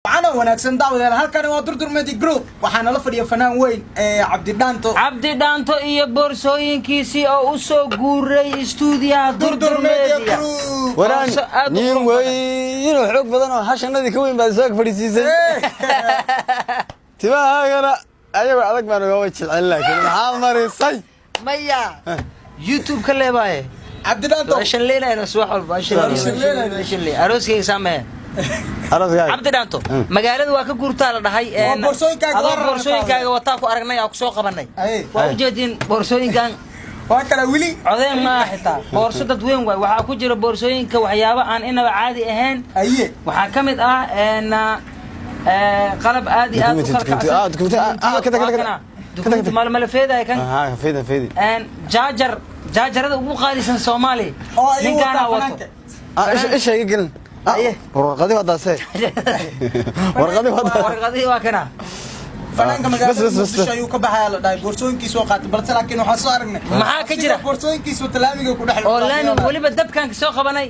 Wacana wanaagsan, daawadayaal. Halkani waa Durdur Media Group. Waxaana la fadhiya fanaan weyn ee Cabdi Dhaanto. Cabdi Dhaanto iyo boorsooyinkiisii oo u soo guuray istuudiyaha Durdur Media Media. Group. Waraan Boorso aad u nin qurux badan. weyn oo xoog badan oo hashanadii ka weyn baad soo fadhiisiisay. Timahaagana ayagoo adag baan uga way jilcin, laakiin maxaad marisay? Maya, YouTube ka leebaaye. Cabdi Dhaanto. Waa shanleynayna subax walba, waa shanleynayna. shanleynayna. Arooskayga saamee. Arooskaaga. Cabdi Dhaanto, magaalada waa ka guurtaa la dhahay. Waa boorsooyinkaaga Adoo waa rarnay. boorsooyinkaaga wataa ku aragnay, aa ku soo qabanay. Aye. Waa ujeedin boorsooyinkan. Waa kala weli. Codeen maaha xitaa, boorso dad weyn waay. Waxaa ku jira boorsooyinka waxyaabo aan inaba caadi ahayn. Waxaa ka mid ah qalab aad iyo aad u Dukumenti, kala dukumenti, kacsan. dukumenti, kada, kada, kada. Dukumenti maalmalafeedaya kan. Ha, fayda faydi. Jaajar, jaajarada ugu qaalisan Soomaaliya Oo ayuu ninkaana wataa wato. fanaanka. Isha, isha iga gelin. Aye. Warqadii waa daasee, warqadii waa daasee. Warqadihii waa kana. Fanaanka Bas, magaalada bas, bas, Muqdisho bas. ayuu ka baxaya la dhahay, boorsooyinkiisu waa qaatay, balse laakiin waxaan soo aragnay Maxaa ka jira? asigoo boorsooyinkiisu laamiga ku dhex Oo laami weliba dabkan soo qabanay.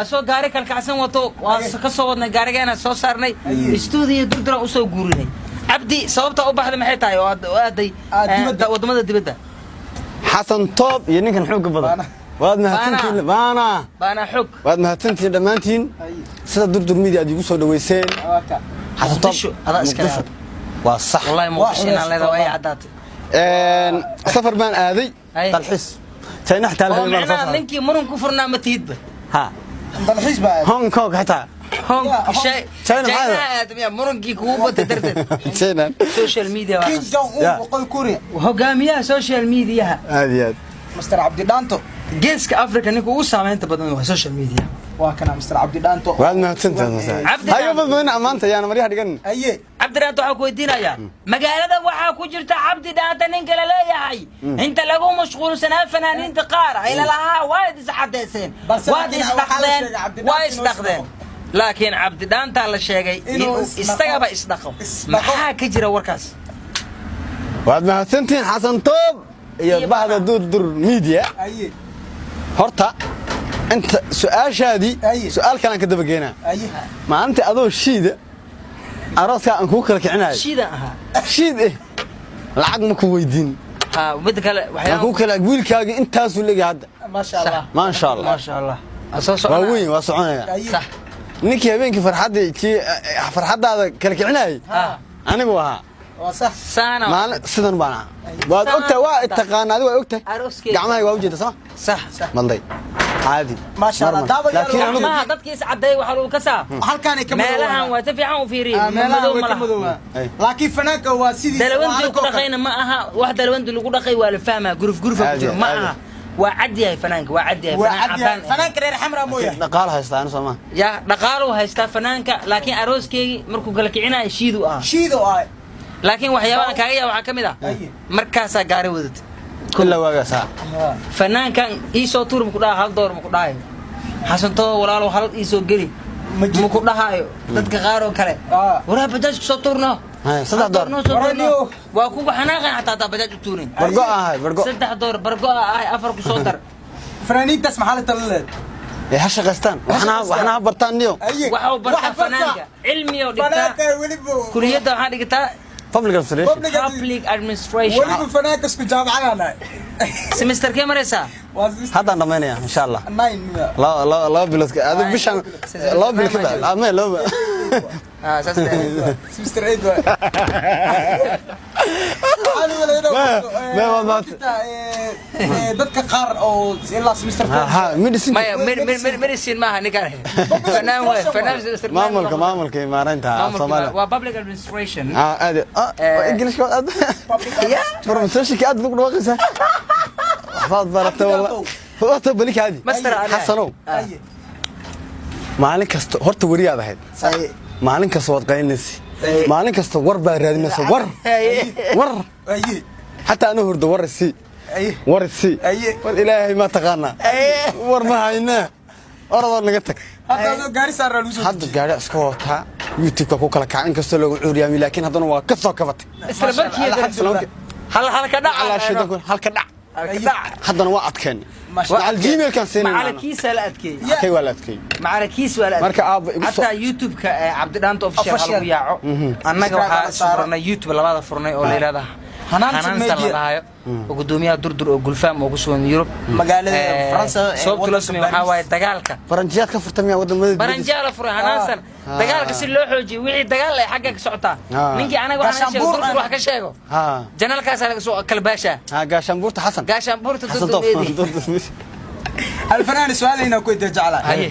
Asoo gaari kalkacsan wato waan ka soo wadnay, gaarigeena soo saarnay. Aye. Istuudiyo Durduraan usoo guurinay. Cabdi, sababta u baxda maxay tahay oo aad oo aaday Dibadda. Wadamada dibadda? Xasan Toob iyo ninkan xoogga badan. Baana. Waad mahadsantihiin, baana. Baana xog. Waad mahadsantihiin dhammaantiin. Sida Durdur Media aad igu soo dhaweyseen. Waa ka. Xasan Toob. Muqdisho, adaa iska Muqdisho. leedahay. Waa sax. Wallahi Muqdisho inaan leedahay waa ay Waa. caddaatay. Safar baan aaday. Aye. Dalxiis China xitaa la Oo habeen baan soo micnaha saaray. ninkii murun ku furnaa ma tihidba. Ha. Dalxiis baa aaday. Hong Kong xitaa. Hong Yeah, shay. China maxaa China aadamiya murunkii kugu batay darteed. China. Social media waa Kim Jong Un. Yeah. Boqol Korea. Hogaamiyaha social mediaha. Aad iyo aad. Mr Cabdi Dhaanto. Geeska Africa ninka ugu saameynta badan waa social media. Waa kana Mr Cabdi Dhaanto. Waad mahadsantahay. Cabdi Hayo. Dhaanto. Badbadan ammaanta yaana maryaha dhigan. Aye. Cabdi Dhaanto, waxaa ku weydiinayaa, magaalada waxaa ku jirta Cabdi Dhaanta ninka la leeyahay, inta lagu mashquulsanaa fanaaniinta qaar ay lalahaa waad iscadeyseen, Balse waad laakiin waxaa la isdhaqdeen, sheegay Cabdi Dhaanto waa inuu isdhaqdeen, isdhaqo. laakiin Cabdi Dhaantaa la sheegay inuu inuu isdhaqo. isagaba isdhaqo. Isdhaqo. Maxaa ka jira warkaas? Waad mahadsantihiin, Xasan Toob iyo Iyo bahda Baana. Durdur Media. Aye. Horta inta su-aashaadii Aye. su-aal kalaan ka daba geenaa. Aye. Maalinta adoo shiida arooskaa aan kuu kala kicinayo. Shiidan ahaa. Shiid lacag ma ku weydiin. Ha, midda kale Aan waxyaaba kuu kala wiilkaaga intaasuu leeyahay hadda. Maasha Allah. Maasha Allah. Maasha Allah. Waa soo waa soconaa. weyn, waa soconaya. Aye. Ninkii habeenkii farxadda kii farxaddaada kala kicinayay anigu ahaa. Waa sax. Saana. Maalin sidan baan ahaa, waad Saan. ogtahay, waa taqaana adigu, waa ogtahay. Arooskeyga. Gacmahayga waa ujeeda, sama? Sax. Malday caadi. Maasha Allah. Normal. Daawayaal Laakiin anigu Gacmaha dadkii is caddeeyay waxaa lagu kasaa. Halkaanay ka Meelahan waa si fiican u fiiriyey. Meelahan madow way ma ka laha. madowaa. Ay. Laakiin fanaanka waa sidiisa. Dalawandii ku dhaqayna ma aha wax dalawandi lagu dhaqay, waa la fahmaa, guruf gurufa ku Caadi, jiro ma caadi. aha. Waa cad yahay fanaanka, waa cad yahay waa fanaan cad yahay cadaan ah. Fanaanka reer Xamra mooyahay. Dhaqaal haystaa anu sooma. Ya, dhaqaaluu haystaa fanaanka, laakiin arooskeygi markuu kala kicinayo shiidu ahaa. Shiido ah. Laakiin waxyaabahan kaaga yaa waxaa ka mid ah Aye. markaasaa gaari wadatay. Ilaa waagaas ha. Fanaankan iisoo tuur maku dhaha, hal door maku dhahayo. Xasantoo walaalow, hal iisoo geli Ma jirto. maku dhahaayo dadka qaar oo kale. Waraa bajaaj kusoo tuurno. Hay, 3 door. Noo soo Waraa tuurno. niyo. Waa kuga xanaaqan xataa hataa bajaaj u tuurin. Bargo ahay, bargo. 3 door bargo ah, afar kusoo dar. Fanaaniintaas maxaa la tala leed? Ee ha shaqaystaan, waxna shaqaystaan. Waxna ha bartaan niyo. Aye. Waxau bartaa Wax bartaa. fanaanka, cilmiyo dhigtaa. Fanaanka weliba. Kuliyadda waxaa dhigataa Public administration. Public administration. Weliba fanaanka isku jaamacadaan nahay. Semesterkee maraysaa? Waa Haddaan dhamaynaya, insha Allah. Nine. 2 bilood adigu bishan 2 bilood ka bacdi ama laba. Saas dee. Semester 8 waay. Waxaan u walaynaa Ma- dadka qaar oo ilaa semester 4. Ha, medicine. Maya, medicine maaha ninkaan, fanaan waay, fanaan semester nine. Maamulka iyo maareynta Maamulka Soomaaliya. waa public administration. Aad Englishka aad pronunciation aad ugu dhawaaqaysaa, waxbaad baratay walla, horta bali kaadi. Master aan ahay. Xasanow. Aye. Maalin kasta horta weriyaad ahayd, maalin kasta waad qaylinaysa, maalin kasta war baa raadinaysa, war war. Aye. Xataa anu hurdo, war isii. Aye. War isii. Aye. War Ilaahay ma taqaanaa, war ma haynaa, orodoo naga tag. Hadda adoo gaari saaraa lagu soo Hadda gaari iska wataa, YouTube-ka ku kala kaca, inkastoo loogu cuuryaamay, laakiin haddana waa ka soo kabatay. Isla markii Isla markii. Hal halka dhac. Calaa shaydaanku halka dhac. Halka dhac. Haddana waa adkeen. Macal Gmail-kaan siinayna. Macalakiisa la adkeeyey. Kay waa la adkeeyey. Macalakiis waa la adkeeyey. Marka aabba igu soo- Xataa YouTube-ka ee Cabdidhaanto Official Official. lagu yaaco. Annaga Subscribe waxaa ala saaro. furnay YouTube, labada furnay oo la yidhahda Hanaansan Hanaansan la Media. dhahayo, oo gudoomiyaha Durdur oo Gulfaam oo ku sugan Yurub. Magaalada Faransa ee Sababta loo waddanka sameeyo waxaa Paris. waaye dagaalka. Faranjiyaad ka furta miyaa wadamada dibadiisa? Baranjaa la furay Hanaansan dagaalka si loo xoojiyo. Wixii dagaal ay xagga ka socotaa, ninkii anaga waxaan sheego, Gaashaanbuur. Durdur wax ka sheego, janalkaasaa laga soo kalbaashaa. Ha, gaashaanbuurta Xasan. Gaashaanbuurta Xasan Durdur Toof. Media. Durdur Media. Alfanaan, su-aalayna ku weydiiyo jeclaa. Haye.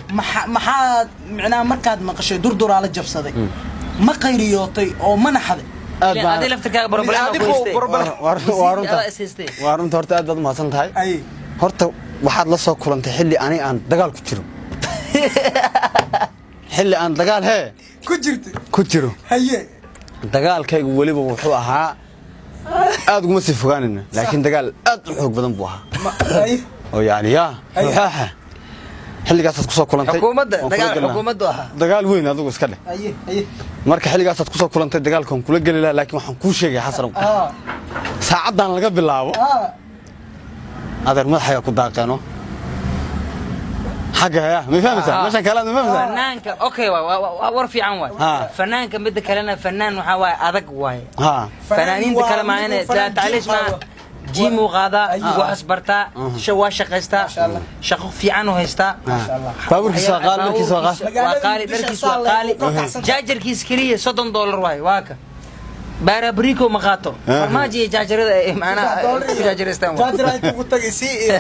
Maxaad micnaha markaad maqashay Durduraa la jabsaday, ma qayriyootay oo ma naxday? Aad baan Adii laftirkaaga problem Adigu ku haystay. Waa runta. Adaa is haystay. Waa runta. Horta aad baad umahadsan tahay. Ay. Horta waxaad la soo kulantay xilli ani aan dagaal ku jiro, xilli aan dagaal hee ku jirtay. Ku jiro. Haye. Dagaalkaygu weliba wuxuu ahaa, aad uguma sii fogaanayna, laakiin dagaal aad u xoog badan buu ahaa. Haye. Oo yacni yaa ruuxaaxa xilligaasaad kusoo kulantay. Xukuumadda, Waan kula dagaal gelnaa. xukuumaddu ahaa. Dagaal weyn adigu iska dheh. Haye, haye. Marka xilligaasaad kusoo kulantay dagaalkan kula geli lahaa, laakiin waxaan kuu sheegay, Xasanow, saacaddan laga bilaabo, adeer, madaxaga ku daaqeeno xagga haya. Ma fahmaysaa meeshan kale? Ma fahmaysaa? Fanaanka okay, waa war fiican waay. Fanaanka midda kalena, fanaan waxaa waaye adag waaye. Fanaaniinta kale maa ine tacliish maa, gym uu qaadaa, waxas bartaa, waa shaqaystaa. Masha Allah. Shaqo fiican u haystaa. Masha Allah. Baabuurkiisa waa qaali, dharkiisa waa qaali. Waa qaali, dharkiisa waa qaali. Jaajarkiisa keliya $30 waaye. Waa ka baarabrico ma qaato, farmaajo iyo jaajarada ay macnaha ku jaajaraystaan waay. Jaajar ay kugu tagay si iyo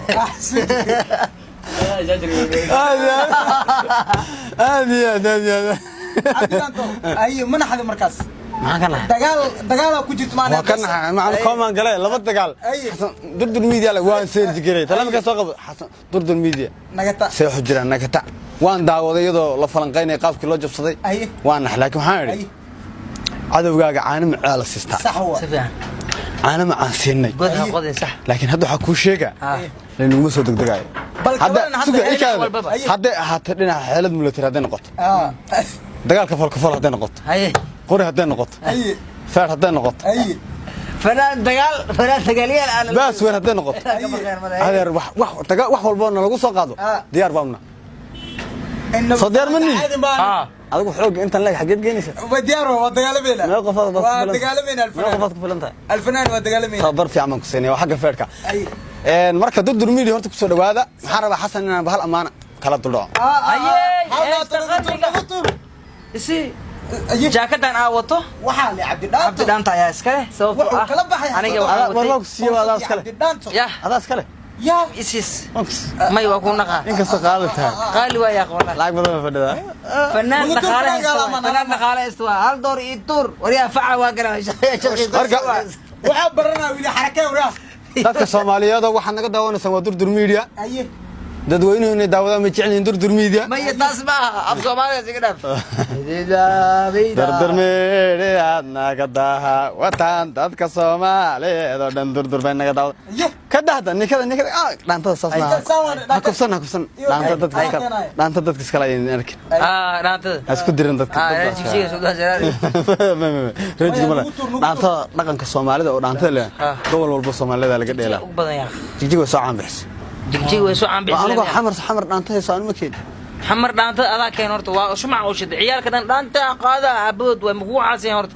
Aad iyo aad, aad iyo aad, aad iyo aad. Cabdiraanto, haye, ma naxday markaas? Maxaan ka nahay? Dagaal, dagaalaa ku jirto maana. Waa ka naxay macna koomaan gale laba dagaal. Xasan Durdur Media le waan seerji garay, taleefanka soo qabo, Xasan Durdur Media nagata. See waxu jiraan nagata. Waan daawaday iyadoo la falanqaynaya qaabkii loo jabsaday. Waan nax, laakiin waxaan idhi, cadowgaaga caano macaa la siistaa. Sax wa. Si fiican. Caano macaan siinay. God ha qodin, sax. Laakiin hadda waxaa kuu sheega, laynaguma soo degdegaayo. Bal Hadda kabaran hadda suga xeelad ikaada. walbaba. Hadday ahaatay dhinaca xeelad military hadday noqoto, dagaalka folkafol hadday noqoto, qori hadday noqoto, feer hadday noqoto, Fanaan dagaal, fanaan dagaalyaal aan baasweer hadday noqoto, adeer, wax wax wax walbo na lagu soo qaado, diyaar baabna. Soo diyaar ma nihin? Caadi baan. Adigu xoog intan leeg xageed geynaysa? Waa diyaar, waa dagaalamayna. Meel qofaad baad ku Waa filan dagaalamayna. meel Alfanaan. qofaad ku filan tahay. Alfanaan, waa dagaalamayna. Tababar fiican baan ku siinaya waa xagga feerka. Marka Durdur Media horta kusoo dhawaada. Maxaan rabaa, Xasan, inaan bahal amaana kala duldhaco. Ayey, heesta qarniga. Isi jaakadan aa wato. Waxaa le Cabdidhaanto. Cabdidhaanto ayaa iska leh, sababtoo Wuxuu ah kala baxay aniga Xasan. waxaan War watay waa ku siiye, waa adaa iskale. Cabdidhaanto. Yah. Adaa iskale. Ya. Isis. Waan ku siiye. May, waa ku naqaa. Inkastoo qaali tahay. Qaali waa yaa wallahi. Lacag badan baa fadhidaa. Fanaan Mudo dhaqaale fanaanka haysta waay. lama Fanaan dhaqaale haysta waa hal door iyo tuur waryaa faca waa gara. Waxaa baranaa wili xarakee waraa. Dadka Soomaaliyeed oo waxaad naga daawanaysaan waa Durdur Media. Dadweynuhu inay daawadaan ma jecel yihiin Durdur Media. Maya, taas ma aha af Soomaaliga, iga dhaaf. Durdur Media naga daha wataan dadka Soomaaliyeed oo dhan. Durdur bay naga daawada. Ka dhahda ninkada, ninkada dhaantada saas maaha. Ha kufsan, ha kufsan dhaanta dadka iskale, dhaanta dadka iskale ayaan arkin. Ah, dhaantada. Ha isku dirin dadka. Ah. Dad baa Jigjiga soo dhaashay. Reejig male dhaantada dhaqanka Soomaalida oo dhaantada leh. Gobol walba Soomaalida laga dheelaa. Ugu badan yaa. Jigjig way soo caan bixisay. Jigjig way soo caan Waa anigoo bixisay. Xamar, Xamar dhaanta hayso anu ma keenin. Xamar dhaantada adaa keen horta, waa shumac oo shida ciyaalka dhan dhaanta qaada abood way makugu caasiyan horta.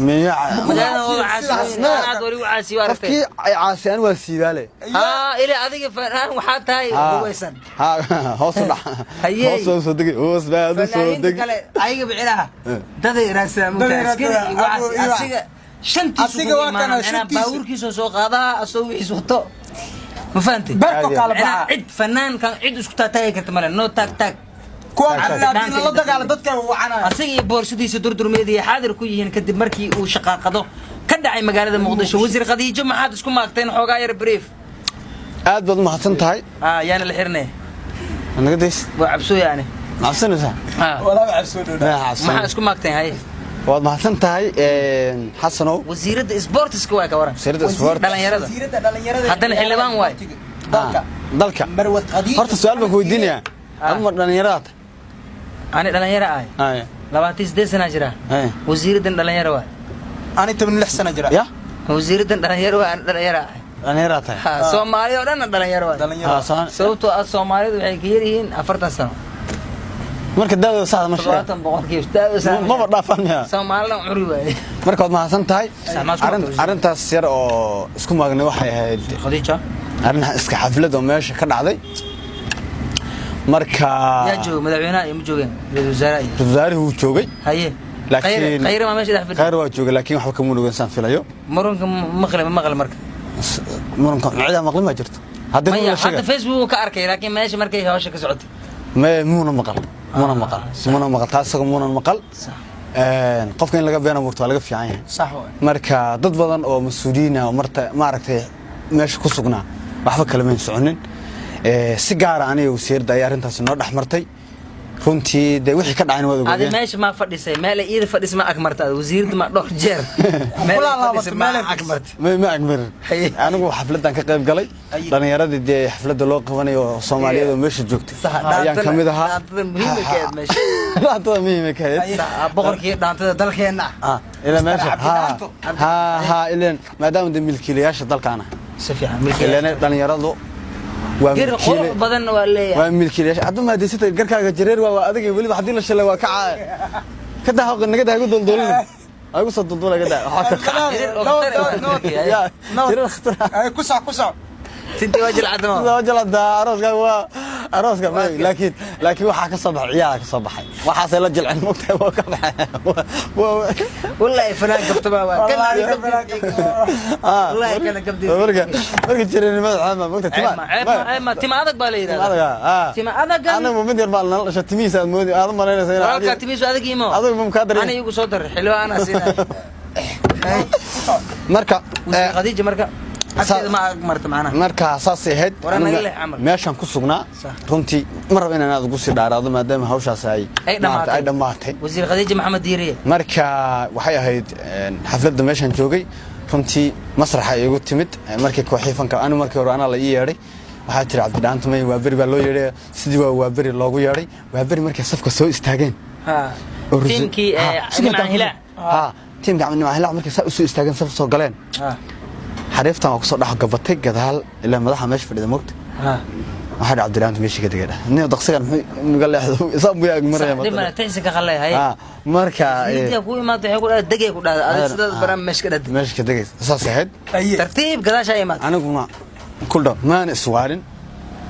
Miya? Magaalada waa caasiyan, aad wali u caasiyo aragtay. Qofkii ay caasiyaan waa siibaale. Ah, ila adiga fanaan waxaa tahay hubaysan. Ha, hoos u dhac. Hayey. Hoos u soo degi, hoos baad u soo Fanaaniinta degi. kale ayaga bicinaha daday raadsadaan Daday mugtaa askari raadsadaan, iyo abu iyo asiga shantiisu Asiga kugu waa kana imaanaa, shantiisu. baabuurkiisa soo qaadaa asoo wixiis wato, ma fahantay? Beerko kala Micnaha baxa. cid fanaankan cid isku taataagi karta male, no taag taag. Kuwa Cabdidhaanto la dagaala dadka wacanaya. Asiga iyo boorsadiisa Durdurmeediya xaadir ku yihiin kadib markii uu shaqaaqado ka dhacay magaalada Muqdisho. Wasiir Khadiijo, maxaad isku maagteen? Xoogaa yar brief. Aad baad u mahadsan tahay. Ah, yaana la xirnay. Naga days. Waa cabsooy ani. Ma cabsanaysaa? Ah. Walaa cabsoo. Ma cabsan. Maxaa isku maagteen, haye? Waad mahadsan tahay, Xasanow. Wasiiradda isboortiska waa ka waran. Wasiiradda isboort. Dhalinyarada. Wasiiradda dhalinyarada. Haddana xildhibaan waay. Dalka. Dalka. Marwad Khadiija. Horta su'aal baan ku weydiinayaa. Adigu ma dhalinyarada tahay? Ani dhalinyaro ahay. 28 sana jira. Wasiiraddan dhalinyaro waay. Ani 16 sano jira. Ya. Wasiiraddan dhalinyaro waay, ani dhalinyaro ahay. Dhallinyaraa tahay. Ha, Soomaalida oo dhan dhalinyaro waay. Dhalinyaro. Ha, Sababtoo ah Soomaalidu waxay ka yar yihiin 40 sano. Marka daadooda saxda ma sheega. 70%. Daadooda saxda. Maba dhaafaan miya? Soomaalida curi waaye. Marka waad mahadsan tahay. Sax, ma isku qabto. Arrintaas yar oo isku maagnay waxay ahayd Khadiija. arrin iska xaflad oo meesha ka dhacday. Marka Yaa jooga madaxweynaha iyo ma joogeen ra'iisul wasaaraha iyo ra'iisul wasaaruhu wuu joogay. Haye. Laakiin Khayre ma meesha dhex fadhiyo. Khayre waa joogay, laakiin waxba kama nugan saan filayo. Muranka ma maqli marka. Muranka ciidan maqlin ma jirto. Haddii Maya, la sheegay. hadda Facebook ka arkay, laakiin meesha markay hawsha ka socotay. Ma muuna maqal. Muuna maqal. Muuna maqal taas isaga muuna maqal. Sax. Qofka in laga been abuurto waa laga fiican yahay. Sax waay. Marka dad badan oo mas'uuliyiin ah oo marta maaragtay meesha ku sugnaa waxba kale ma soconin. Si gaar ah aniga wasiirda ayaa arrintaas noo dhex martay. Runtii dee wixii ka dhacayna waad Adi ogaadeen. meesha ma fadhisay, meel ay iida fadhis ma ag martay, wasiirda ma dhowr jeer. Meel ay fadhisay ma ag martay. Ma agmarin. Haye. Anigu xafladan ka qayb galay. Dhalinyaradii dee xafladda loo qabanayo oo Soomaaliyeed oo meesha joogtay Sax, ayaan ka mid ahaa. Dhaantada muhiimka ka ahayd meesha. Dhaantada muhiimka ka ahayd. Sax, boqorkii dhaantada dalkeenna. Ah, ila meesha. Cabdi Ha, Dhaanto. ha, ha, ileen maadaama dee milkiilayaasha dalkaana. Si fiican, Ileen dhalinyaradu waa Gar milkiile. qurux badan waa leeyahay. Waa milkiilayaasha. Hadda ma adeegsatay garkaaga jareer waa adiga weliba haddii la shalay waa ka ka daa naga daa igu dulduulin. Ay igu soo dulduulay ka daa. Waxaa ka Ya, jareer khatar ah. Ay, ku soc, ku soc. Tintii waa jilcadnimo. Waa jilcada, arooska waa arooska, laakiin waxaa ka soo baxay ciyaar ka soo baxay. Waxaasay la jilcin mugtahay waa ka baxay. Wallahi fanaan kaftama waa. Wallahi fanaan kaftama. Wallahi kana kabdiisa. Marka jireennimada ceeb ma mugtahay Ceeb ma, ceeb ma, ceeb ma, tima adag baa la yidhahdaa. Tima adag, ah. Tima adagan. Anigu mid yar baa nala dhashay, timihiisa aad moodi, aad u malaynaysa inaad Walaalkaa adiga- timihiisu adag imo. Adigu ma kaa dareemi. Ani igu soo dar, xilwa anaa siinaya. Marka, Wasiir Khadiija marka, agteeda ma ag marto macnaha. Marka saasay ahayd. Waran Anigu naga leh camal. meeshaan ku sugnaa. Sax. Runtii ma rabo inaan aad ugu sii dhaaraado maadaama hawshaas ay Ay dhamaatay. ay dhammaatay. Wasiir Khadiija Maxamed Diiriye. Marka waxay ahayd xafladda meeshaan joogay runtii masraxa igu timid markii kooxii fanka anigu markii hore anaa la ii yeedhay. Waxaa tiri Cabdi Dhaanto may waa beri baa loo yeedhay, sidii waa beri loogu yeedhay. Waa beri markay safka soo istaageen. Ha. Oo Tiimkii, Ha, sidoo Nimca kale- Hilaac. Ha, tiimka Nimca Hilaac markay saa u soo istaageen saf soo galeen. Ha. Xariiftan waa kusoo dhex gabatay gadaal ilaa madaxa meesha fadhida moogta. Ha. Waxaa dhaca Cabdi Dhaanto meesha ka degay. Nin daqsigan muxuu naga leexdo isaa buu ag maraya. Sax, dhib male, tixsi ka qalay, haye. Ha, marka, Wasiiradii ku imaatay, waxay ku dhahday, degay ku dhahday, adiga sidaas baraan meesha ka dhahday. Meesha ka degaysa saas ahayd. Aye. Tartiib gadaasha ay imaatay. Aniguna kuldha maana iswaalin.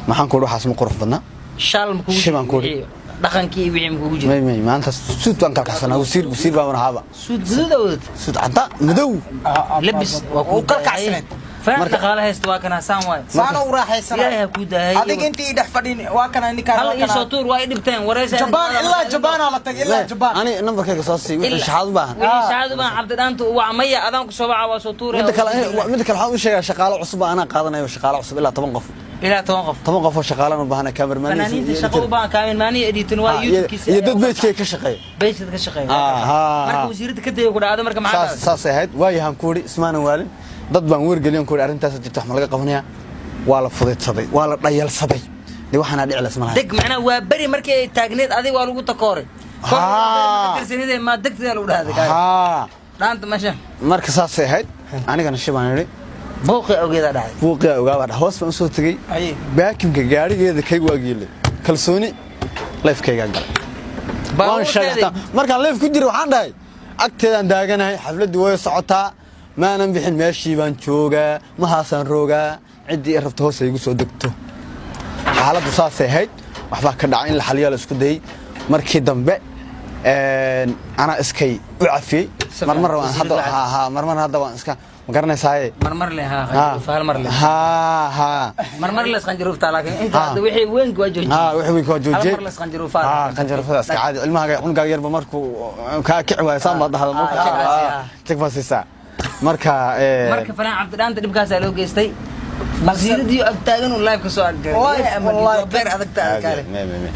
Maxaan ku waxaas ma qurux badnaa. Shaal ma kugu Shibaan ku wixii dhaqankii iyo wixii ma kugu jiro. May maanta suud baan kala kaxsanaa, wasiir baan ahaaba. Suud guduud awdad. Suud cadda madow. Labis waa ku Uu kalkacsaneed. Fanaan Marka- dhaqaale haysta waa kana saan waay. Saana u raaxaysanaa. Ilaahay ha kuu daayay. Adiga intii dhex fadhin waa kana ninkaan Hal waa ii soo kana. tuur waa i dhibteen wareysi. Jabaan ilaa Jabaan la tagay ilaa Jabaan. Ani nambarkayga soo sii wixii shaxaad u baahan. Wixii shaxaad u baahan Cabdi Dhaanto waa maya adaan ku soo waca waa soo tuuraya. Midda kale waxaan u sheegaa shaqaale cusub baa anaa qaadanayo shaqaale cusub ilaa 10 qof. Ilaa 10 qof. 10 qof oo shaqaalaan u baahanay cameraman Fanaaniinta shaqo u baahan cameraman iyo editor waa YouTube-kiisa. iyo dad page-kay ka shaqeeya. Page-ka ka shaqeeya. Ah, ha, Marka ha. wasiirada ka dayay ku dhacdo marka maxaa dhacday? Saasay ahayd. Waayahan ku idhi ismaanan waalin. Dad baan wargeliyaan ku idhi arrintaas jirta wax ma laga qabanayaa. Waa la fudaydsaday, waa la dhayalsaday. Dee waxaana dhici la isma lahayn. Deg macnaha waa beri markii ay taagneed adiga waa lagu takooray. Ha. Tirsanide ma degteeda lagu dhahday. Ha. Dhaanta meesha. Marka saasay ahayd. Anigana shibaan idhi. Buuqii awgeeda dhacday. Buuqii awgaa baa hoos baan u soo tegey. Aye. Baakimka gaarigeeda kaygu waa geelay. Kalsooni leefkayga galay. Waan sheegtaa markaan leef ku jiro waxaan dhahay agteedaan daaganahay xafladdu way socotaa maanan bixin meeshii baan joogaa mahaasaan roogaa ciddii i rabto hoos ay igu soo degto. Xaaladdu saasay ahayd. Waxbaa ka dhacay in la xaliyo la isku dayay. Markii dambe anaa iskay u cafiyey. Marmar waan hadda ha ha marmar hadda waan iska ma garanaysaaye. Marmar leh ha qanjaruuf hal mar leh. Ha ha. Marmar leh qanjaruufta laakiin inta hadda wixii weynka waa joojiyey. Ha wixii weynka waa joojiyey. Hal mar leh qanjaruufaa. Ha qanjaruufada iska caadi ilmahaaga cunugaaga yarba markuu kaa kici waayo saan baad dhahda marka jag baa siisaa. Marka marka fanaan Cabdi Dhaanta dhibkaas loo geystay. Wasiiradii ag taagan uu live ka soo aggalay. Beer adag ta arkaale.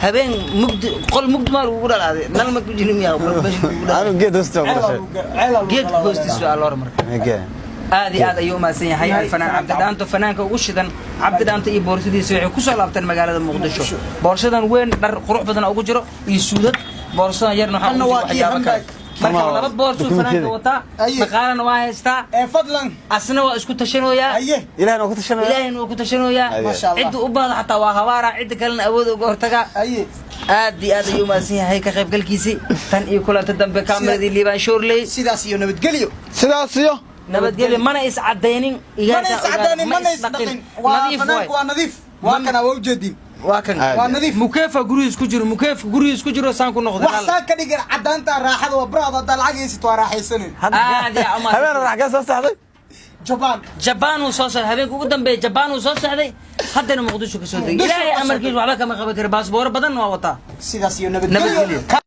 Habeen mugdi qol mugdi maar ugu dhalaaday. Nal ma ku jirin miyaa meesha ugu dhalaaday. Anu geed hoostiisa ku dhashay. Geed hoostiisa waa loo marka. Aad iyo aad ayuu u mahadsan yahay fanaan Cabdi Dhaanto, fanaanka ugu shidan Cabdi Dhaanto iyo boorsadiisa waxay ku soo laabteen magaalada Muqdisho. Boorsadan weyn dhar qurux badan ugu jiro iyo suudad, boorsadan yarna waxa ugu jiro waxyaabo kale. Marka laba boorsuu fanaanka wataa, Aye. dhaqaalana waa haystaa. Ee fadlan. Asna waa isku tashanooyaa. Aye. Ilahna waa ku tashanaya. Ilaahayna waa ku tashanooyaa. Aye. Masha Allah. Cidda u baahda xataa waa habaara, cidda kalena awood uga hortaga. Aye. Aad iyo aad ayuu umahadsan yahay ka qaybgalkiisii. Tan iyo kulanta dambe, kaameradii Liibaan Shoorley. Sidaas iyo nabadgelyo. Sidaas iyo nabadgelyo. Mana is cadaynin. Mana is cadaanin, mana is dhaqin. Waa Nadiif waay. Fanaanku waa nadiif, waa kana, waa ujeedin. Waa kan. Aad. Waa nadiif. Mukeefa gurigiis ku jiro, mukeefka gurigiis ku jiro, saan ku noqday. Wax saa ka dhigan cadaanta raaxada waa braada, haddaa lacag haysid waa raaxaysanin. Aad iyo aad. Habeen hore xagee soo saxday? Jabaan. Jabaan uu soo socday habeenka ugu dambeeya, Jabaan uu soo socday, haddana Muqdisho ka soo degay. Muqdisho Ilaahay ka soo amarkiis waxba kama qaban kara, baasbooro badan waa wataa. Sidaas iyo nabadgelyo. Nabadgelyo.